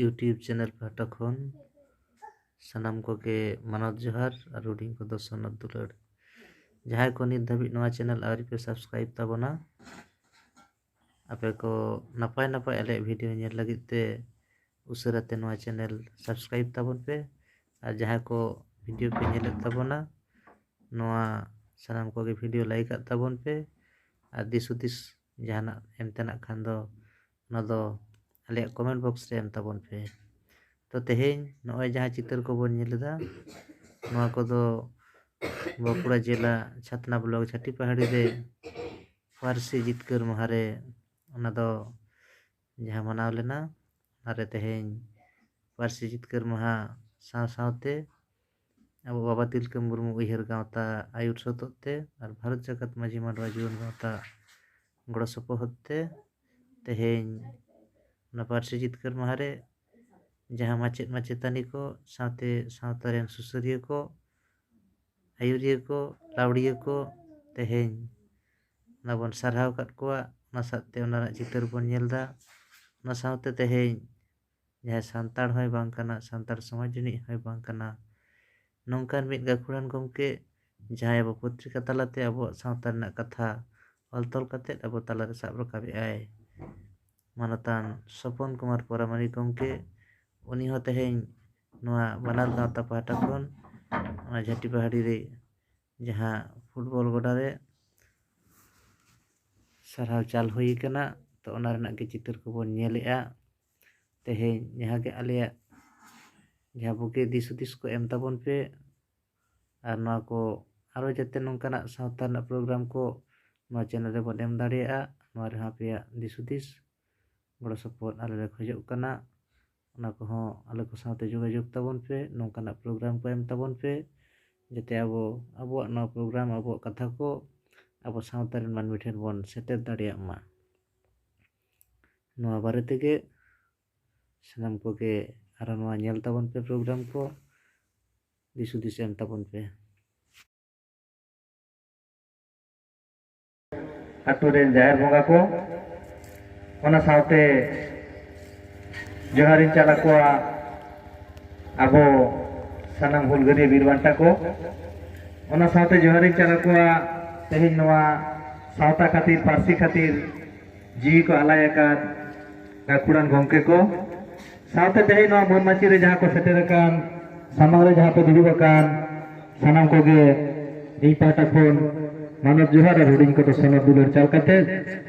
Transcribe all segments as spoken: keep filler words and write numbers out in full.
YouTube channel ᱯᱟᱦᱴᱟ ᱠᱷᱚᱱ ᱥᱟᱱᱟᱢ ᱠᱚᱜᱮ ᱢᱟᱱᱚᱛ ᱡᱚᱦᱟᱨ ᱟᱨ ᱦᱩᱰᱤᱧ ᱠᱚᱫᱚ ᱥᱚᱱᱚᱛ ᱫᱩᱞᱟᱹᱲ᱾ ᱡᱟᱦᱟᱸᱭ ᱠᱚ ᱱᱤᱛ ᱫᱷᱟᱹᱵᱤᱡ ᱱᱚᱣᱟ channel ᱟᱹᱣᱨᱤ ᱯᱮ subscribe ᱛᱟᱵᱚᱱᱟ, ᱟᱯᱮ ᱠᱚ ᱱᱟᱯᱟᱭ ᱱᱟᱯᱟᱭ ᱟᱞᱮᱭᱟᱜ video ᱧᱮᱞ ᱞᱟᱹᱜᱤᱫ ᱛᱮ ᱩᱥᱟᱹᱨᱟ ᱛᱮ ᱱᱚᱣᱟ channel subscribe ᱛᱟᱵᱚᱱ ᱯᱮ᱾ ᱟᱨ ᱡᱟᱦᱟᱸᱭ ᱠᱚ video ᱯᱮ ᱧᱮᱞᱮᱫ ᱛᱟᱵᱚᱱᱟ, ᱱᱚᱣᱟ ᱥᱟᱱᱟᱢ ᱠᱚᱜᱮ video like ᱟᱜ ᱛᱟᱵᱚᱱ ᱯᱮ᱾ ᱟᱨ ᱫᱤᱥ ᱦᱩᱫᱤᱥ ᱡᱟᱦᱟᱱᱟᱜ ᱮᱢ ᱛᱮᱱᱟᱜ ᱠᱷᱟᱱ ᱫᱚ, ᱚᱱᱟ ᱫᱚ ᱟᱞᱮᱭᱟᱜ comment box ᱨᱮ ᱮᱢ ᱛᱟᱵᱚᱱ ᱯᱮ᱾ ᱛᱚ, ᱛᱮᱦᱮᱧ ᱱᱚᱜᱼᱚᱭ ᱡᱟᱦᱟᱸ ᱪᱤᱛᱟᱹᱨ ᱠᱚᱵᱚᱱ ᱧᱮᱞ ᱮᱫᱟ, ᱱᱚᱣᱟ ᱠᱚᱫᱚ ᱵᱟᱸᱠᱩᱲᱟ ᱡᱮᱞᱟ ᱪᱷᱟᱛᱱᱟ block ᱡᱷᱟᱹᱴᱤᱯᱟᱦᱟᱲᱤ ᱨᱮ ᱯᱟᱹᱨᱥᱤ ᱡᱤᱛᱠᱟᱹᱨ ᱢᱟᱦᱟ ᱨᱮ, ᱚᱱᱟ ᱫᱚ ᱡᱟᱦᱟᱸ ᱢᱟᱱᱟᱣ ᱞᱮᱱᱟ, ᱚᱱᱟᱨᱮ ᱛᱮᱦᱮᱧ ᱯᱟᱹᱨᱥᱤ ᱡᱤᱛᱠᱟᱹᱨ ᱢᱟᱦᱟ ᱥᱟᱶ ᱥᱟᱶᱛᱮ ᱟᱵᱚ ᱵᱟᱵᱟ ᱛᱤᱞᱠᱟᱹ ᱢᱩᱨᱢᱩ ᱩᱭᱦᱟᱹᱨ ᱜᱟᱶᱛᱟ ᱟᱹᱭᱩᱨ ᱥᱚᱛᱚᱜ ᱛᱮ ᱟᱨ ᱵᱷᱟᱨᱚᱛ ᱡᱟᱠᱟᱛ ᱢᱟᱹᱡᱷᱤ ᱢᱟᱰᱣᱟ ᱡᱩᱣᱟᱹᱱ ᱜᱟᱶᱛᱟ ᱜᱚᱲᱚ ᱥᱚᱯᱚᱦᱚᱫ ᱛᱮ ᱛᱮᱦᱮᱧ ᱚᱱᱟ ᱯᱟᱹᱨᱥᱤ ᱡᱤᱛᱠᱟᱹᱨ ᱢᱟᱦᱟ ᱨᱮ ᱡᱟᱦᱟᱸ ᱢᱟᱪᱮᱫ ᱢᱟᱪᱮᱛᱟᱹᱱᱤ ᱠᱚ ᱥᱟᱶᱛᱮ ᱥᱟᱶᱛᱟ ᱨᱮᱱ ᱥᱩᱥᱟᱹᱨᱤᱭᱟᱹ ᱠᱚ, ᱟᱹᱭᱩᱨᱤᱭᱟᱹ ᱠᱚ, ᱞᱟᱹᱣᱲᱤᱭᱟᱹ ᱠᱚ ᱛᱮᱦᱮᱧ ᱚᱱᱟ ᱵᱚᱱ ᱥᱟᱨᱦᱟᱣ ᱟᱠᱟᱫ ᱠᱚᱣᱟ, ᱚᱱᱟ ᱥᱟᱶᱛᱮ ᱚᱱᱟ ᱨᱮᱱᱟᱜ ᱪᱤᱛᱟᱹᱨ ᱵᱚᱱ ᱧᱮᱞ ᱮᱫᱟ᱾ ᱚᱱᱟ ᱥᱟᱶᱛᱮ ᱛᱮᱦᱮᱧ ᱡᱟᱦᱟᱸᱭ ᱥᱟᱱᱛᱟᱲ ᱦᱚᱸᱭ ᱵᱟᱝ ᱠᱟᱱᱟ, ᱥᱟᱱᱛᱟᱲ ᱥᱚᱢᱟᱡᱽ ᱨᱤᱱᱤᱡ ᱦᱚᱸᱭ ᱵᱟᱝ ᱠᱟᱱᱟ, ᱱᱚᱝᱠᱟᱱ ᱢᱤᱫ ᱜᱟᱹᱠᱷᱩᱲᱟᱱ ᱜᱚᱢᱠᱮ, ᱡᱟᱦᱟᱸᱭ ᱟᱵᱚ ᱯᱚᱛᱨᱤᱠᱟ ᱛᱟᱞᱟᱛᱮ ᱟᱵᱚᱣᱟᱜ ᱥᱟᱶᱛᱟ ᱨᱮᱱᱟᱜ ᱠᱟᱛᱷᱟ ᱚᱞ ᱛᱚᱞ ᱠᱟᱛᱮᱫ ᱟᱵᱚ ᱛᱟᱞᱟᱨᱮ ᱥᱟᱵ ᱨᱟᱠᱟᱵᱮᱫ ᱟᱭ, ᱢᱟᱱᱚᱛᱟᱱ ᱥᱚᱯᱚᱱ ᱠᱩᱢᱟᱨ ᱯᱚᱨᱟᱢᱟᱱᱤᱠ ᱜᱚᱢᱠᱮ᱾ ᱩᱱᱤ ᱦᱚᱸ ᱛᱮᱦᱮᱧ ᱱᱚᱣᱟ ᱵᱟᱱᱟᱨ ᱜᱟᱶᱛᱟ ᱯᱟᱦᱴᱟ ᱠᱷᱚᱱ ᱚᱱᱟ ᱡᱷᱟᱹᱴᱤ ᱯᱟᱦᱟᱲᱤ ᱨᱮ ᱡᱟᱦᱟᱸ football ᱜᱚᱰᱟ ᱨᱮ ᱥᱟᱨᱦᱟᱣ ᱪᱟᱞ ᱦᱩᱭ ᱟᱠᱟᱱᱟ᱾ ᱛᱚ, ᱚᱱᱟ ᱨᱮᱱᱟᱜ ᱜᱮ ᱪᱤᱛᱟᱹᱨ ᱠᱚᱵᱚᱱ ᱧᱮᱞᱮᱜᱼᱟ᱾ ᱛᱮᱦᱮᱧ ᱡᱟᱦᱟᱸ ᱜᱮ ᱟᱞᱮᱭᱟᱜ ᱡᱟᱦᱟᱸ ᱵᱩᱜᱤ ᱫᱤᱥ ᱦᱩᱫᱤᱥ ᱠᱚ ᱮᱢ ᱛᱟᱵᱚᱱ ᱯᱮ, ᱟᱨ ᱱᱚᱣᱟ ᱠᱚ ᱟᱨᱚ ᱡᱟᱛᱮ ᱱᱚᱝᱠᱟᱱᱟᱜ ᱥᱟᱶᱛᱟ ᱨᱮᱱᱟᱜ program ᱠᱚ ᱱᱚᱣᱟ channel ᱨᱮᱵᱚᱱ ᱮᱢ ᱫᱟᱲᱮᱭᱟᱜᱼᱟ, ᱱᱚᱣᱟ ᱨᱮᱦᱚᱸ ᱟᱯᱮᱭᱟᱜ ᱫᱤᱥ ᱦᱩᱫᱤᱥ ᱜᱚᱲᱚ ᱥᱚᱯᱚᱦᱚᱫ ᱟᱞᱮ ᱞᱮ ᱠᱷᱚᱡᱚᱜ ᱠᱟᱱᱟ᱾ ᱚᱱᱟ ᱠᱚᱦᱚᱸ ᱟᱞᱮ ᱠᱚ ᱥᱟᱶᱛᱮ ᱡᱳᱜᱟᱡᱳᱜᱽ ᱛᱟᱵᱚᱱ ᱯᱮ, ᱱᱚᱝᱠᱟᱱᱟᱜ program ᱠᱚ ᱮᱢ ᱛᱟᱵᱚᱱ ᱯᱮ, ᱡᱟᱛᱮ ᱟᱵᱚ ᱟᱵᱚᱣᱟᱜ ᱱᱚᱣᱟ program, ᱟᱵᱚᱣᱟᱜ ᱠᱟᱛᱷᱟ ᱠᱚ ᱟᱵᱚ ᱥᱟᱶᱛᱟ ᱨᱮᱱ ᱢᱟᱹᱱᱢᱤ ᱴᱷᱮᱱ ᱵᱚᱱ ᱥᱮᱴᱮᱨ ᱫᱟᱲᱮᱭᱟᱜ ᱢᱟ᱾ ᱱᱚᱣᱟ ᱵᱟᱨᱮ ᱛᱮᱜᱮ ᱥᱟᱱᱟᱢ ᱠᱚᱜᱮ ᱟᱨᱚ ᱱᱚᱣᱟ ᱧᱮᱞ ᱛᱟᱵᱚᱱ ᱯᱮ, program ᱠᱚ ᱫᱤᱥ ᱦᱩᱫᱤᱥ ᱮᱢ ᱛᱟᱵᱚᱱ ᱯᱮ᱾ ᱟᱛᱳ ᱨᱮᱱ ᱡᱟᱦᱮᱨ ᱵᱚᱸᱜᱟ ᱠᱚ, ᱚᱱᱟ ᱥᱟᱶᱛᱮ ᱡᱚᱦᱟᱨᱤᱧ ᱪᱟᱞ ᱟᱠᱚᱣᱟ ᱟᱵᱚ ᱥᱟᱱᱟᱢ ᱦᱩᱞᱜᱟᱹᱨᱤᱭᱟᱹ ᱵᱤᱨ ᱵᱟᱱᱴᱟ ᱠᱚ᱾ ᱚᱱᱟ ᱥᱟᱶᱛᱮ ᱡᱚᱦᱟᱨᱤᱧ ᱪᱟᱞ ᱟᱠᱚᱣᱟ ᱛᱮᱦᱮᱧ ᱱᱚᱣᱟ ᱥᱟᱶᱛᱟ ᱠᱷᱟᱹᱛᱤᱨ, ᱯᱟᱹᱨᱥᱤ ᱠᱷᱟᱹᱛᱤᱨ ᱡᱤᱣᱤ ᱠᱚ ᱟᱞᱟᱭ ᱟᱠᱟᱫ ᱜᱟᱹᱠᱷᱩᱲᱟᱱ ᱜᱚᱢᱠᱮ ᱠᱚ, ᱥᱟᱶᱛᱮ ᱛᱮᱦᱮᱧ ᱱᱚᱣᱟ ᱢᱟᱹᱱ ᱢᱟᱹᱪᱤ ᱨᱮ ᱡᱟᱦᱟᱸ ᱠᱚ ᱥᱮᱴᱮᱨ ᱟᱠᱟᱱ, ᱥᱟᱢᱟᱝ ᱨᱮ ᱡᱟᱦᱟᱸ ᱯᱮ ᱫᱩᱲᱩᱵ ᱟᱠᱟᱱ, ᱥᱟᱱᱟᱢ ᱠᱚᱜᱮ ᱤᱧ ᱯᱟᱦᱴᱟ ᱠᱷᱚᱱ ᱢᱟᱱᱚᱛ ᱡᱚᱦᱟᱨ ᱟᱨ ᱦᱩᱰᱤᱧ ᱠᱚᱫᱚ ᱥᱚᱱᱚᱛ ᱫᱩᱞᱟᱹᱲ ᱪᱟᱞ ᱠᱟᱛᱮ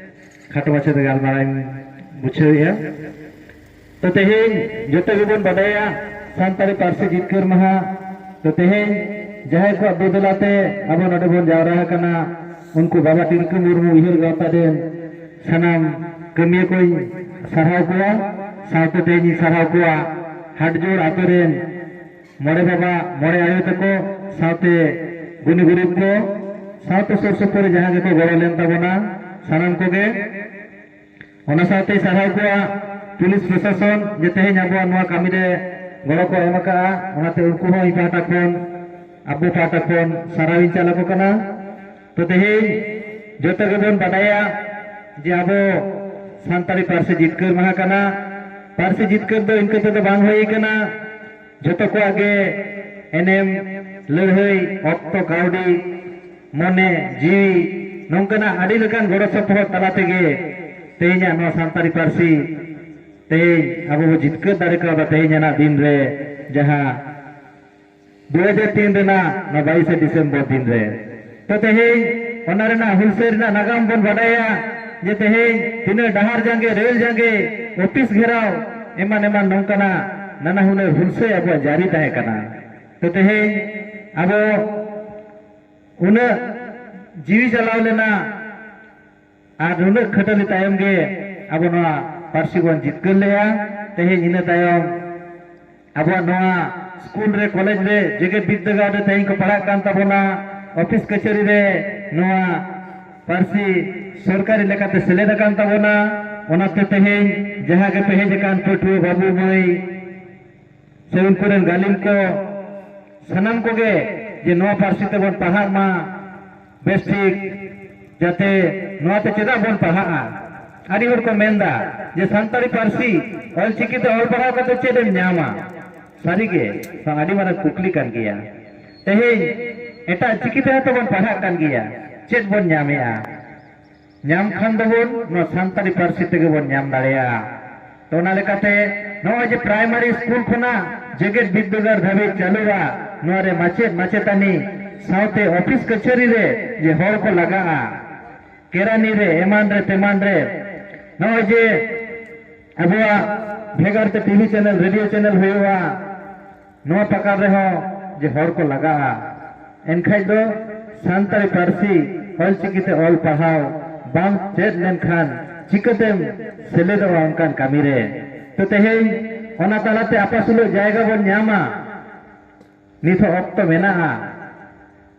ᱠᱷᱟᱴᱚ ᱢᱟᱪᱷᱟ ᱛᱮ ᱜᱟᱞᱢᱟᱨᱟᱣ ᱤᱧ ᱵᱩᱡᱷᱟᱹᱣᱮᱫᱼᱟ᱾ ᱛᱚ ᱛᱮᱦᱮᱧ ᱡᱚᱛᱚ ᱜᱮᱵᱚᱱ ᱵᱟᱰᱟᱭᱟ ᱥᱟᱱᱛᱟᱲᱤ ᱯᱟᱹᱨᱥᱤ ᱡᱤᱛᱠᱟᱹᱨ ᱢᱟᱦᱟ᱾ ᱛᱚ ᱛᱮᱦᱮᱧ ᱡᱟᱦᱟᱸᱭ ᱠᱚᱣᱟᱜ ᱫᱩᱫᱮᱞᱟ ᱛᱮ ᱟᱵᱚ ᱱᱚᱰᱮ ᱵᱚᱱ ᱡᱟᱣᱨᱟ ᱟᱠᱟᱱᱟ, ᱩᱱᱠᱩ ᱵᱟᱵᱟ ᱛᱤᱞᱠᱟᱹ ᱢᱩᱨᱢᱩ ᱩᱭᱦᱟᱹᱨ ᱜᱟᱶᱛᱟ ᱨᱮᱱ ᱥᱟᱱᱟᱢ ᱠᱟᱹᱢᱤᱭᱟᱹ ᱠᱚᱧ ᱥᱟᱨᱦᱟᱣ ᱠᱚᱣᱟ, ᱥᱟᱶᱛᱮ ᱛᱮᱦᱮᱧ ᱤᱧ ᱥᱟᱨᱦᱟᱣ ᱠᱚᱣᱟ ᱦᱟᱴᱡᱳᱲ ᱟᱛᱳ ᱨᱮᱱ ᱢᱚᱬᱮ ᱵᱟᱵᱟ, ᱢᱚᱬᱮ ᱟᱭᱳ ᱛᱟᱠᱚ, ᱥᱟᱶᱛᱮ ᱜᱩᱱᱤ ᱜᱩᱨᱤᱵ ᱠᱚ, ᱥᱟᱶᱛᱮ ᱥᱩᱨ ᱥᱩᱯᱩᱨ ᱨᱮ ᱡᱟᱦᱟᱸ ᱜᱮᱠᱚ ᱜᱚᱲᱚ ᱞᱮᱱ ᱛᱟᱵᱚᱱᱟ, ᱥᱟᱱᱟᱢ ᱠᱚᱜᱮ᱾ ᱚᱱᱟ ᱥᱟᱶᱛᱮ ᱥᱟᱨᱦᱟᱣ ᱠᱚᱣᱟ ᱯᱩᱞᱤᱥ ᱯᱨᱚᱥᱟᱥᱚᱱ ᱡᱮ ᱛᱮᱦᱮᱧ ᱟᱵᱚᱣᱟᱜ ᱱᱚᱣᱟ ᱠᱟᱹᱢᱤ ᱨᱮ ᱜᱚᱲᱚ ᱠᱚ ᱮᱢ ᱟᱠᱟᱫᱼᱟ, ᱚᱱᱟᱛᱮ ᱩᱱᱠᱩ ᱦᱚᱸ ᱤᱧ ᱯᱟᱦᱴᱟ ᱠᱷᱚᱱ, ᱟᱵᱚ ᱯᱟᱦᱴᱟ ᱠᱷᱚᱱ ᱥᱟᱨᱦᱟᱣ ᱤᱧ ᱪᱟᱞ ᱟᱠᱚ ᱠᱟᱱᱟ᱾ ᱛᱚ ᱛᱮᱦᱮᱧ ᱡᱚᱛᱚ ᱜᱮᱵᱚᱱ ᱵᱟᱰᱟᱭᱟ ᱡᱮ ᱟᱵᱚ ᱥᱟᱱᱛᱟᱲᱤ ᱯᱟᱹᱨᱥᱤ ᱡᱤᱛᱠᱟᱹᱨ ᱢᱟᱦᱟ ᱠᱟᱱᱟ᱾ ᱯᱟᱹᱨᱥᱤ ᱡᱤᱛᱠᱟᱹᱨ ᱫᱚ ᱤᱱᱠᱟᱹ ᱛᱮᱫᱚ ᱵᱟᱝ ᱦᱩᱭ ᱠᱟᱱᱟ, ᱡᱚᱛᱚ ᱠᱚᱣᱟᱜ ᱜᱮ ᱮᱱᱮᱢ, ᱞᱟᱹᱲᱦᱟᱹᱭ, ᱚᱠᱛᱚ, ᱠᱟᱹᱣᱰᱤ, ᱢᱚᱱᱮ, ᱡᱤᱣᱤ, ᱱᱚᱝᱠᱟᱱᱟᱜ ᱟᱹᱰᱤ ᱞᱮᱠᱟᱱ ᱜᱚᱲᱚ ᱥᱚᱯᱚᱦᱚᱫ ᱛᱟᱞᱟ ᱛᱮᱜᱮ ᱛᱮᱦᱮᱧᱟᱜ ᱱᱚᱣᱟ ᱥᱟᱱᱛᱟᱲᱤ ᱯᱟᱹᱨᱥᱤ ᱛᱮᱦᱮᱧ ᱟᱵᱚ ᱵᱚ ᱡᱤᱛᱠᱟᱹᱨ ᱫᱟᱲᱮ ᱠᱟᱣᱫᱟ᱾ ᱛᱮᱦᱮᱧ ᱟᱱᱟᱜ ᱫᱤᱱ ᱨᱮ, ᱡᱟᱦᱟᱸ ᱫᱩ ᱦᱟᱡᱟᱨ ᱛᱤᱱ ᱨᱮᱱᱟᱜ ᱱᱚᱣᱟ ᱵᱟᱭᱤᱥᱮ ᱰᱤᱥᱮᱢᱵᱚᱨ ᱫᱤᱱ ᱨᱮ, ᱛᱚ ᱛᱮᱦᱮᱧ ᱚᱱᱟ ᱨᱮᱱᱟᱜ ᱦᱩᱞᱥᱟᱹᱭ ᱨᱮᱱᱟᱜ ᱱᱟᱜᱟᱢ ᱵᱚᱱ ᱵᱟᱰᱟᱭᱟ ᱡᱮ ᱛᱮᱦᱮᱧ ᱛᱤᱱᱟᱹᱜ ᱰᱟᱦᱟᱨ ᱡᱟᱸᱜᱮ, ᱨᱮᱞ ᱡᱟᱸᱜᱮ, ᱚᱯᱷᱤᱥ ᱜᱷᱮᱨᱟᱣ, ᱮᱢᱟᱱ ᱮᱢᱟᱱ ᱱᱚᱝᱠᱟᱱᱟᱜ ᱱᱟᱱᱟ ᱦᱩᱱᱟᱹᱨ ᱦᱩᱞᱥᱟᱹᱭ ᱟᱵᱚᱣᱟᱜ ᱡᱟᱹᱨᱤ ᱛᱟᱦᱮᱸ ᱠᱟᱱᱟ᱾ ᱛᱚ ᱛᱮᱦᱮᱧ ᱟᱵᱚ ᱩᱱᱟᱹᱜ ᱡᱤᱣᱤ ᱪᱟᱞᱟᱣ ᱞᱮᱱᱟ ᱟᱨ ᱱᱩᱱᱟᱹᱜ ᱠᱷᱟᱹᱴᱟᱹᱱᱤ ᱛᱟᱭᱚᱢ ᱜᱮ ᱟᱵᱚ ᱱᱚᱣᱟ ᱯᱟᱹᱨᱥᱤ ᱵᱚᱱ ᱡᱤᱛᱠᱟᱹᱨ ᱞᱮᱜᱼᱟ᱾ ᱛᱮᱦᱮᱧ ᱤᱱᱟᱹ ᱛᱟᱭᱚᱢ ᱟᱵᱚᱣᱟᱜ ᱱᱚᱣᱟ ᱥᱠᱩᱞ ᱨᱮ, ᱠᱚᱞᱮᱡᱽ ᱨᱮ, ᱡᱮᱜᱮᱛ ᱵᱤᱨᱫᱟᱹᱜᱟᱲ ᱨᱮ ᱛᱮᱦᱮᱧ ᱠᱚ ᱯᱟᱲᱦᱟᱜ ᱠᱟᱱ ᱛᱟᱵᱚᱱᱟ᱾ ᱚᱯᱷᱤᱥ ᱠᱟᱹᱪᱷᱟᱹᱨᱤ ᱨᱮ ᱱᱚᱣᱟ ᱯᱟᱹᱨᱥᱤ ᱥᱚᱨᱠᱟᱨᱤ ᱞᱮᱠᱟᱛᱮ ᱥᱮᱞᱮᱫ ᱟᱠᱟᱱ ᱛᱟᱵᱚᱱᱟ᱾ ᱚᱱᱟᱛᱮ ᱛᱮᱦᱮᱧ ᱡᱟᱦᱟᱸ ᱜᱮ ᱯᱮ ᱦᱮᱡ ᱟᱠᱟᱱ ᱯᱟᱹᱴᱷᱩᱣᱟᱹ ᱵᱟᱹᱵᱩ ᱢᱟᱹᱭ ᱥᱮ ᱩᱱᱠᱩ ᱨᱮᱱ ᱜᱟᱹᱞᱤᱢ ᱠᱚ, ᱥᱟᱱᱟᱢ ᱠᱚᱜᱮ ᱡᱮ ᱱᱚᱣᱟ ᱯᱟᱹᱨᱥᱤ ᱛᱮᱵᱚᱱ ᱯᱟᱲᱦᱟᱜ ᱢᱟ, ᱵᱮᱥ ᱴᱷᱤᱠ, ᱡᱟᱛᱮ ᱱᱚᱣᱟᱛᱮ ᱪᱮᱫᱟᱜ ᱵᱚᱱ ᱯᱟᱲᱦᱟᱜᱼᱟ? ᱟᱹᱰᱤ ᱦᱚᱲ ᱠᱚ ᱢᱮᱱᱫᱟ ᱡᱮ ᱥᱟᱱᱛᱟᱲᱤ ᱯᱟᱹᱨᱥᱤ ᱚᱞᱪᱤᱠᱤ ᱛᱮ ᱚᱞ ᱯᱟᱲᱦᱟᱣ ᱠᱟᱛᱮ ᱪᱮᱫ ᱮᱢ ᱧᱟᱢᱟ? ᱥᱟᱹᱨᱤᱜᱮ ᱱᱚᱣᱟ ᱟᱹᱰᱤ ᱢᱟᱨᱟᱝ ᱠᱩᱠᱞᱤ ᱠᱟᱱ ᱜᱮᱭᱟ᱾ ᱛᱮᱦᱮᱧ ᱮᱴᱟᱜ ᱪᱤᱠᱤ ᱛᱮᱦᱚᱸ ᱛᱚᱵᱚᱱ ᱯᱟᱲᱦᱟᱜ ᱠᱟᱱ ᱜᱮᱭᱟ, ᱪᱮᱫ ᱵᱚᱱ ᱧᱟᱢᱮᱜᱼᱟ? ᱧᱟᱢ ᱠᱷᱟᱱ ᱫᱚᱵᱚᱱ ᱱᱚᱣᱟ ᱥᱟᱱᱛᱟᱲᱤ ᱯᱟᱹᱨᱥᱤ ᱛᱮᱜᱮ ᱵᱚᱱ ᱧᱟᱢ ᱫᱟᱲᱮᱭᱟᱜᱼᱟ᱾ ᱛᱚ ᱚᱱᱟ ᱞᱮᱠᱟᱛᱮ ᱱᱚᱜᱼᱚᱭ ᱡᱮ ᱯᱨᱟᱭᱢᱟᱨᱤ ᱥᱠᱩᱞ ᱠᱷᱚᱱᱟᱜ ᱡᱮᱜᱮᱛ ᱵᱤᱨᱫᱟᱹᱜᱟᱲ ᱫᱷᱟᱹᱵᱤᱡ ᱪᱟᱹᱞᱩᱜᱼᱟ, ᱱᱚᱣᱟ ᱨᱮ ᱢᱟᱪᱮᱫ ᱢᱟᱪᱮᱛᱟᱹᱱᱤ ᱥᱟᱶᱛᱮ ᱚᱯᱷᱤᱥ ᱠᱟᱹᱪᱷᱟᱹᱨᱤ ᱨᱮ ᱡᱮ ᱦᱚᱲ ᱠᱚ ᱞᱟᱜᱟᱜᱼᱟ, ᱠᱮᱨᱟᱱᱤ ᱨᱮ, ᱮᱢᱟᱱ ᱨᱮ ᱛᱮᱢᱟᱱ ᱨᱮ, ᱱᱚᱜᱼᱚᱭ ᱡᱮ ᱟᱵᱚᱣᱟᱜ ᱵᱷᱮᱜᱟᱨ ᱛᱮ ᱴᱤᱵᱷᱤ ᱪᱮᱱᱮᱞ, ᱨᱮᱰᱤᱭᱳ ᱪᱮᱱᱮᱞ ᱦᱩᱭᱩᱜᱼᱟ, ᱱᱚᱣᱟ ᱯᱟᱠᱟᱲ ᱨᱮᱦᱚᱸ ᱡᱮ ᱦᱚᱲ ᱠᱚ ᱞᱟᱜᱟᱜᱼᱟ, ᱮᱱᱠᱷᱟᱡ ᱫᱚ ᱥᱟᱱᱛᱟᱲᱤ ᱯᱟᱹᱨᱥᱤ ᱚᱞᱪᱤᱠᱤ ᱛᱮ ᱚᱞ ᱯᱟᱲᱦᱟᱣ ᱵᱟᱝ ᱪᱮᱫ ᱞᱮᱱᱠᱷᱟᱱ ᱪᱤᱠᱟᱹᱛᱮᱢ ᱥᱮᱞᱮᱫᱚᱜᱼᱟ ᱚᱱᱠᱟᱱ ᱠᱟᱹᱢᱤ ᱨᱮ? ᱛᱚ ᱛᱮᱦᱮᱧ ᱚᱱᱟ ᱛᱟᱞᱟᱛᱮ ᱟᱯᱟᱥᱩᱞᱚᱜ ᱡᱟᱭᱜᱟ ᱵᱚᱱ ᱧᱟᱢᱟ, ᱱᱤᱛ ᱦᱚᱸ ᱚᱠᱛᱚ ᱢᱮᱱᱟᱜᱼᱟ᱾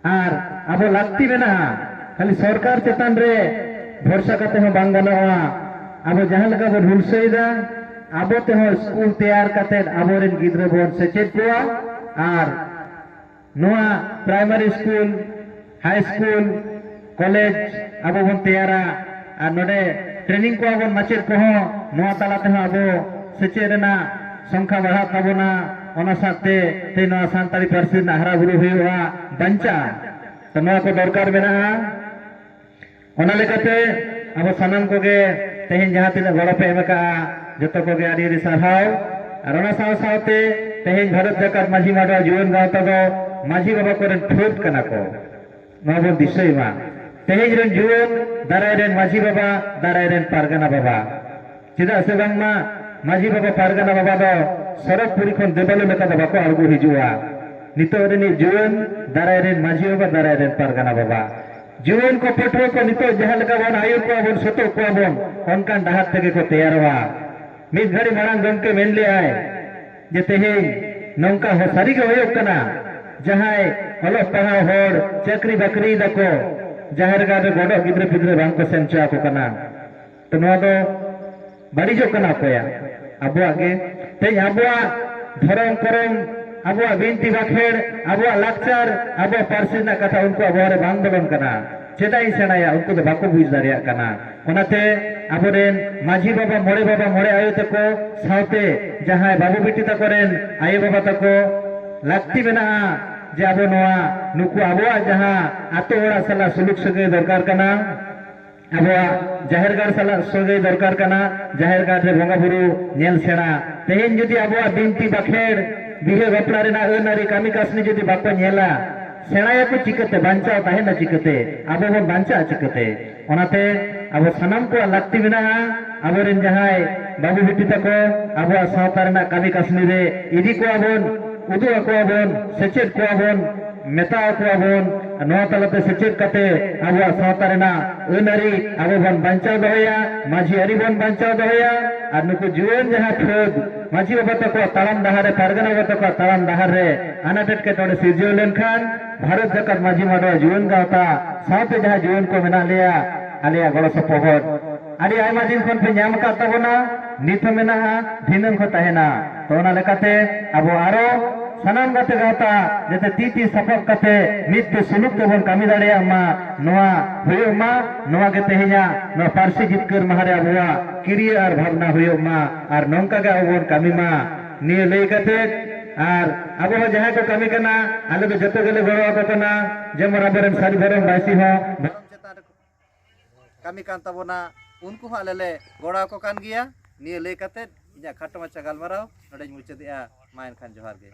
ᱟᱨ ᱟᱵᱚ ᱞᱟᱹᱠᱛᱤ ᱢᱮᱱᱟᱜᱼᱟ᱾ ᱠᱷᱟᱹᱞᱤ ᱥᱚᱨᱠᱟᱨ ᱪᱮᱛᱟᱱ ᱨᱮ ᱵᱷᱚᱨᱥᱟ ᱠᱟᱛᱮ ᱦᱚᱸ ᱵᱟᱝ ᱜᱟᱱᱚᱜᱼᱟ᱾ ᱟᱵᱚ ᱡᱟᱦᱟᱸ ᱞᱮᱠᱟ ᱵᱚᱱ ᱦᱩᱞᱥᱟᱹᱭᱮᱫᱟ, ᱟᱵᱚ ᱛᱮᱦᱚᱸ ᱥᱠᱩᱞ ᱛᱮᱭᱟᱨ ᱠᱟᱛᱮ ᱟᱵᱚᱨᱮᱱ ᱜᱤᱫᱽᱨᱟᱹ ᱵᱚᱱ ᱥᱮᱪᱮᱫ ᱠᱚᱣᱟ᱾ ᱟᱨ ᱱᱚᱣᱟ ᱯᱨᱟᱭᱢᱟᱨᱤ ᱥᱠᱩᱞ, ᱦᱟᱭ ᱥᱠᱩᱞ, ᱠᱚᱞᱮᱡᱽ ᱟᱵᱚ ᱵᱚᱱ ᱛᱮᱭᱟᱨᱟ᱾ ᱟᱨ ᱱᱚᱰᱮ ᱴᱨᱮᱱᱤᱝ ᱠᱚᱣᱟ ᱵᱚᱱ ᱢᱟᱪᱮᱫ ᱠᱚᱦᱚᱸ, ᱱᱚᱣᱟ ᱛᱟᱞᱟ ᱛᱮᱦᱚᱸ ᱟᱵᱚ ᱥᱮᱪᱮᱫ ᱨᱮᱱᱟᱜ ᱥᱚᱝᱠᱷᱟ ᱵᱟᱲᱦᱟᱜ ᱛᱟᱵᱚᱱᱟ᱾ ᱚᱱᱟ ᱥᱟᱶᱛᱮ ᱛᱮ ᱱᱚᱣᱟ ᱥᱟᱱᱛᱟᱲᱤ ᱯᱟᱹᱨᱥᱤ ᱨᱮᱱᱟᱜ ᱦᱟᱨᱟ ᱵᱩᱨᱩ ᱦᱩᱭᱩᱜᱼᱟ, ᱵᱟᱧᱪᱟᱜᱼᱟ᱾ ᱛᱚ ᱱᱚᱣᱟ ᱠᱚ ᱫᱚᱨᱠᱟᱨ ᱢᱮᱱᱟᱜᱼᱟ᱾ ᱚᱱᱟ ᱞᱮᱠᱟᱛᱮ ᱟᱵᱚ ᱥᱟᱱᱟᱢ ᱠᱚᱜᱮ ᱛᱮᱦᱮᱧ ᱡᱟᱦᱟᱸ ᱛᱤᱱᱟᱹᱜ ᱜᱚᱲᱚ ᱯᱮ ᱮᱢ ᱟᱠᱟᱫᱼᱟ, ᱡᱚᱛᱚ ᱠᱚᱜᱮ ᱟᱹᱰᱤ ᱟᱹᱰᱤ ᱥᱟᱨᱦᱟᱣ᱾ ᱟᱨ ᱚᱱᱟ ᱥᱟᱶ ᱥᱟᱶᱛᱮ ᱛᱮᱦᱮᱧ ᱵᱷᱟᱨᱚᱛ ᱡᱟᱠᱟᱛ ᱢᱟᱹᱡᱷᱤ ᱢᱟᱰᱣᱟ ᱡᱩᱣᱟᱹᱱ ᱜᱟᱶᱛᱟ ᱫᱚ ᱢᱟᱹᱡᱷᱤ ᱵᱟᱵᱟ ᱠᱚᱨᱮᱱ ᱯᱷᱟᱹᱫ ᱠᱟᱱᱟ ᱠᱚ, ᱱᱚᱣᱟ ᱵᱚᱱ ᱫᱤᱥᱟᱹᱭ ᱢᱟ᱾ ᱛᱮᱦᱮᱧ ᱨᱮᱱ ᱡᱩᱣᱟᱹᱱ ᱫᱟᱨᱟᱭ ᱨᱮᱱ ᱢᱟᱹᱡᱷᱤ ᱵᱟᱵᱟ, ᱫᱟᱨᱟᱭ ᱨᱮᱱ ᱯᱟᱨᱜᱟᱱᱟ ᱵᱟᱵᱟ᱾ ᱪᱮᱫᱟᱜ ᱥᱮ ᱵᱟᱝᱢᱟ ᱢᱟᱹᱡᱷᱤ ᱵᱟᱵᱟ, ᱯᱟᱨᱜᱟᱱᱟ ᱵᱟᱵᱟ ᱫᱚ ᱥᱚᱨᱚᱜᱽ ᱯᱩᱨᱤ ᱠᱷᱚᱱ ᱫᱮᱵᱟᱞᱳ ᱞᱮᱠᱟ ᱫᱚ ᱵᱟᱠᱚ ᱟᱬᱜᱚ ᱦᱤᱡᱩᱜᱼᱟ᱾ ᱱᱤᱛᱚᱜ ᱨᱤᱱᱤᱡ ᱡᱩᱣᱟᱹᱱ ᱫᱟᱨᱟᱭ ᱨᱮᱱ ᱢᱟᱹᱡᱷᱤ ᱵᱟᱵᱟ, ᱫᱟᱨᱟᱭ ᱨᱮᱱ ᱯᱟᱨᱜᱟᱱᱟ ᱵᱟᱵᱟ᱾ ᱡᱩᱣᱟᱹᱱ ᱠᱚ ᱯᱟᱹᱴᱷᱩᱣᱟᱹ ᱠᱚ ᱱᱤᱛᱚᱜ ᱡᱟᱦᱟᱸ ᱞᱮᱠᱟ ᱵᱚᱱ ᱟᱹᱭᱩᱨ ᱠᱚᱣᱟ ᱵᱚᱱ, ᱥᱩᱛᱩᱜ ᱠᱚᱣᱟ ᱵᱚᱱ, ᱚᱱᱠᱟᱱ ᱰᱟᱦᱟᱨ ᱛᱮᱜᱮ ᱠᱚ ᱛᱮᱭᱟᱨᱚᱜᱼᱟ᱾ ᱢᱤᱫ ᱜᱷᱟᱹᱲᱤ ᱢᱟᱲᱟᱝ ᱜᱚᱢᱠᱮ ᱢᱮᱱ ᱞᱮᱜᱼᱟᱭ ᱡᱮ ᱛᱮᱦᱮᱧ ᱱᱚᱝᱠᱟ ᱦᱚᱸ ᱥᱟᱹᱨᱤ ᱜᱮ ᱦᱩᱭᱩᱜ ᱠᱟᱱᱟ, ᱡᱟᱦᱟᱸᱭ ᱚᱞᱚᱜ ᱯᱟᱲᱦᱟᱣ ᱦᱚᱲ, ᱪᱟᱹᱠᱨᱤ ᱵᱟᱹᱠᱨᱤᱭ ᱫᱟᱠᱚ, ᱡᱟᱦᱮᱨ ᱜᱟᱲ ᱨᱮ ᱜᱚᱰᱚᱜ ᱜᱤᱫᱽᱨᱟᱹ ᱯᱤᱫᱽᱨᱟᱹ ᱵᱟᱝ ᱠᱚ ᱥᱮᱱ ᱦᱚᱪᱚ ᱟᱠᱚ ᱠᱟᱱᱟ᱾ ᱛᱚ ᱱᱚᱣᱟ ᱫᱚ ᱵᱟᱹᱲᱤᱡᱚᱜ ᱠᱟᱱᱟ ᱚᱠᱚᱭᱟᱜ? ᱟᱵᱚᱣᱟᱜ ᱜᱮ᱾ ᱛᱮᱦᱮᱧ ᱟᱵᱚᱣᱟᱜ ᱫᱷᱚᱨᱚᱢ ᱠᱚᱨᱚᱢ, ᱟᱵᱚᱣᱟᱜ ᱵᱤᱱᱛᱤ ᱵᱟᱠᱷᱮᱲ, ᱟᱵᱚᱣᱟᱜ ᱞᱟᱠᱪᱟᱨ, ᱟᱵᱚᱣᱟᱜ ᱯᱟᱹᱨᱥᱤ ᱨᱮᱱᱟᱜ ᱠᱟᱛᱷᱟ ᱩᱱᱠᱩᱣᱟᱜ ᱵᱚᱦᱚᱜ ᱨᱮ ᱵᱟᱝ ᱵᱚᱞᱚᱱ ᱠᱟᱱᱟ᱾ ᱪᱮᱫᱟᱜ ᱤᱧ ᱥᱮᱬᱟᱭᱟ, ᱩᱱᱠᱩ ᱫᱚ ᱵᱟᱠᱚ ᱵᱩᱡᱽ ᱫᱟᱲᱮᱭᱟᱜ ᱠᱟᱱᱟ᱾ ᱚᱱᱟᱛᱮ ᱟᱵᱚᱨᱮᱱ ᱢᱟᱹᱡᱷᱤ ᱵᱟᱵᱟ, ᱢᱚᱬᱮ ᱵᱟᱵᱟ, ᱢᱚᱬᱮ ᱟᱭᱳ ᱛᱟᱠᱚ ᱥᱟᱶᱛᱮ ᱡᱟᱦᱟᱸᱭ ᱵᱟᱹᱵᱩ ᱵᱤᱴᱤ ᱛᱟᱠᱚ ᱨᱮᱱ ᱟᱭᱳ ᱵᱟᱵᱟ ᱛᱟᱠᱚ ᱞᱟᱹᱠᱛᱤ ᱢᱮᱱᱟᱜᱼᱟ ᱡᱮ ᱟᱵᱚ ᱱᱚᱣᱟ ᱱᱩᱠᱩ ᱟᱵᱚᱣᱟᱜ ᱡᱟᱦᱟᱸ ᱟᱛᱳ ᱚᱲᱟᱜ ᱥᱟᱞᱟᱜ ᱥᱩᱞᱩᱠ ᱥᱟᱹᱜᱟᱹᱭ ᱫᱚᱨᱠᱟᱨ ᱠᱟᱱᱟ, ᱟᱵᱚᱣᱟᱜ ᱡᱟᱦᱮᱨ ᱜᱟᱲ ᱥᱟᱞᱟᱜ ᱥᱟᱹᱜᱟᱹᱭ ᱫᱚᱨᱠᱟᱨ ᱠᱟᱱᱟ, ᱡᱟᱦᱮᱨ ᱜᱟᱲ ᱨᱮ ᱵᱚᱸᱜᱟ ᱵᱩᱨᱩ ᱧᱮᱞ ᱥᱮᱬᱟ᱾ ᱛᱮᱦᱮᱧ ᱡᱩᱫᱤ ᱟᱵᱚᱣᱟᱜ ᱵᱤᱱᱛᱤ ᱵᱟᱠᱷᱮᱲ, ᱵᱤᱦᱟᱹ ᱵᱟᱯᱞᱟ ᱨᱮᱱᱟᱜ ᱟᱹᱱ ᱟᱹᱨᱤ ᱠᱟᱹᱢᱤ ᱠᱟᱹᱥᱱᱤ ᱡᱩᱫᱤ ᱵᱟᱠᱚ ᱧᱮᱞᱟ, ᱥᱮᱬᱟᱭᱟᱠᱚ ᱪᱤᱠᱟᱹᱛᱮ? ᱵᱟᱧᱪᱟᱣ ᱛᱟᱦᱮᱱᱟ ᱪᱤᱠᱟᱹᱛᱮ? ᱟᱵᱚ ᱵᱚᱱ ᱵᱟᱧᱪᱟᱜᱼᱟ ᱪᱤᱠᱟᱹᱛᱮ? ᱚᱱᱟᱛᱮ ᱟᱵᱚ ᱥᱟᱱᱟᱢ ᱠᱚᱣᱟᱜ ᱞᱟᱹᱠᱛᱤ ᱢᱮᱱᱟᱜᱼᱟ, ᱟᱵᱚᱨᱮᱱ ᱡᱟᱦᱟᱸᱭ ᱵᱟᱹᱵᱩ ᱵᱤᱴᱤ ᱛᱟᱠᱚ ᱟᱵᱚᱣᱟᱜ ᱥᱟᱶᱛᱟ ᱨᱮᱱᱟᱜ ᱠᱟᱹᱢᱤ ᱠᱟᱹᱥᱱᱤ ᱨᱮ ᱤᱫᱤ ᱠᱚᱣᱟ ᱵᱚᱱ, ᱩᱫᱩᱜ ᱟᱠᱚᱣᱟ ᱵᱚᱱ, ᱥᱮᱪᱮᱫ ᱠᱚᱣᱟ ᱵᱚᱱ, ᱢᱮᱛᱟ ᱟᱠᱚᱣᱟ ᱵᱚᱱ᱾ ᱱᱚᱣᱟ ᱛᱟᱞᱟᱛᱮ ᱥᱮᱪᱮᱫ ᱠᱟᱛᱮ ᱟᱵᱚᱣᱟᱜ ᱥᱟᱶᱛᱟ ᱨᱮᱱᱟᱜ ᱟᱹᱱ ᱟᱹᱨᱤ ᱟᱵᱚ ᱵᱚᱱ ᱵᱟᱧᱪᱟᱣ ᱫᱚᱦᱚᱭᱟ, ᱢᱟᱹᱡᱷᱤ ᱟᱹᱨᱤ ᱵᱚᱱ ᱵᱟᱧᱪᱟᱣ ᱫᱚᱦᱚᱭᱟ᱾ ᱟᱨ ᱱᱩᱠᱩ ᱡᱩᱣᱟᱹᱱ ᱡᱟᱦᱟᱸ ᱯᱷᱟᱹᱫ ᱢᱟᱹᱡᱷᱤ ᱵᱟᱵᱟ ᱛᱟᱠᱚᱣᱟᱜ ᱛᱟᱲᱟᱢ ᱰᱟᱦᱟᱨ ᱨᱮ, ᱯᱟᱨᱜᱟᱱᱟ ᱵᱟᱵᱟ ᱛᱟᱠᱚᱣᱟᱜ ᱛᱟᱲᱟᱢ ᱰᱟᱦᱟᱨ ᱨᱮ ᱟᱱᱟᱴ ᱮᱴᱠᱮᱴᱚᱬᱮ ᱥᱤᱨᱡᱟᱹᱣ ᱞᱮᱱᱠᱷᱟᱱ, ᱵᱷᱟᱨᱚᱛ ᱡᱟᱠᱟᱛ ᱢᱟᱹᱡᱷᱤ ᱢᱟᱰᱣᱟ ᱡᱩᱣᱟᱹᱱ ᱜᱟᱶᱛᱟ ᱥᱟᱶᱛᱮ ᱡᱟᱦᱟᱸ ᱡᱩᱣᱟᱹᱱ ᱠᱚ ᱢᱮᱱᱟᱜ ᱞᱮᱭᱟ, ᱟᱞᱮᱭᱟᱜ ᱜᱚᱲᱚ ᱥᱚᱯᱚᱦᱚᱫ ᱟᱹᱰᱤ ᱟᱭᱢᱟ ᱫᱤᱱ ᱠᱷᱚᱱ ᱯᱮ ᱧᱟᱢ ᱟᱠᱟᱫ ᱛᱟᱵᱚᱱᱟ, ᱱᱤᱛ ᱦᱚᱸ ᱢᱮᱱᱟᱜᱼᱟ, ᱫᱷᱤᱱᱟᱹᱝ ᱦᱚᱸ ᱛᱟᱦᱮᱱᱟ᱾ ᱛᱚ, ᱚᱱᱟ ᱞᱮᱠᱟᱛᱮ ᱟᱵᱚ ᱟᱨᱚ ᱥᱟᱱᱟᱢ ᱜᱟᱛᱮ ᱜᱟᱶᱛᱟ ᱡᱟᱛᱮ ᱛᱤ ᱛᱤ ᱥᱟᱯᱟᱵ ᱠᱟᱛᱮ ᱢᱤᱫ ᱛᱮ ᱥᱩᱞᱩᱠ ᱛᱮᱵᱚᱱ ᱠᱟᱹᱢᱤ ᱫᱟᱲᱮᱭᱟᱜ ᱢᱟ, ᱱᱚᱣᱟ ᱦᱩᱭᱩᱜ ᱢᱟ᱾ ᱱᱚᱣᱟ ᱜᱮ ᱛᱮᱦᱮᱧᱟᱜ ᱱᱚᱣᱟ ᱯᱟᱹᱨᱥᱤ ᱡᱤᱛᱠᱟᱹᱨ ᱢᱟᱦᱟ ᱨᱮ ᱟᱵᱚᱣᱟᱜ ᱠᱤᱨᱤᱭᱟᱹ ᱟᱨ ᱵᱷᱟᱵᱽᱱᱟ ᱦᱩᱭᱩᱜ ᱢᱟ, ᱟᱨ ᱱᱚᱝᱠᱟ ᱜᱮ ᱟᱵᱚ ᱵᱚᱱ ᱠᱟᱹᱢᱤ ᱢᱟ᱾ ᱱᱤᱭᱟᱹ ᱞᱟᱹᱭ ᱠᱟᱛᱮ, ᱟᱨ ᱟᱵᱚ ᱦᱚᱸ ᱡᱟᱦᱟᱸᱭ ᱠᱚ ᱠᱟᱹᱢᱤ ᱠᱟᱱᱟ, ᱟᱞᱮ ᱫᱚ ᱡᱚᱛᱚ ᱜᱮᱞᱮ ᱜᱚᱲᱚ ᱟᱠᱚ ᱠᱟᱱᱟ, ᱡᱮᱢᱚᱱ ᱟᱵᱚᱨᱮᱱ ᱥᱟᱹᱨᱤ ᱫᱷᱚᱨᱚᱢ ᱵᱟᱭᱥᱤ ᱦᱚᱸ ᱪᱮᱛᱟᱱ ᱨᱮ ᱠᱟᱹᱢᱤ ᱠᱟᱱ ᱛᱟᱵᱚᱱᱟ, ᱩᱱᱠᱩ ᱦᱚᱸ ᱟᱞᱮ ᱞᱮ ᱜᱚᱲᱚ ᱟᱠᱚ ᱠᱟᱱ ᱜᱮᱭᱟ᱾ ᱱᱤᱭᱟᱹ ᱞᱟᱹᱭ ᱠᱟᱛᱮ ᱤᱧᱟᱹᱜ ᱠᱷᱟᱴᱚ ᱢᱟᱪᱷᱟ ᱜᱟᱞᱢᱟᱨᱟᱣ ᱱᱚᱰᱮᱧ ᱢᱩᱪᱟᱹᱫᱮᱜᱼᱟ᱾ ᱢᱟ ᱮᱱᱠᱷᱟᱱ ᱡᱚᱦᱟᱨ ᱜᱮ᱾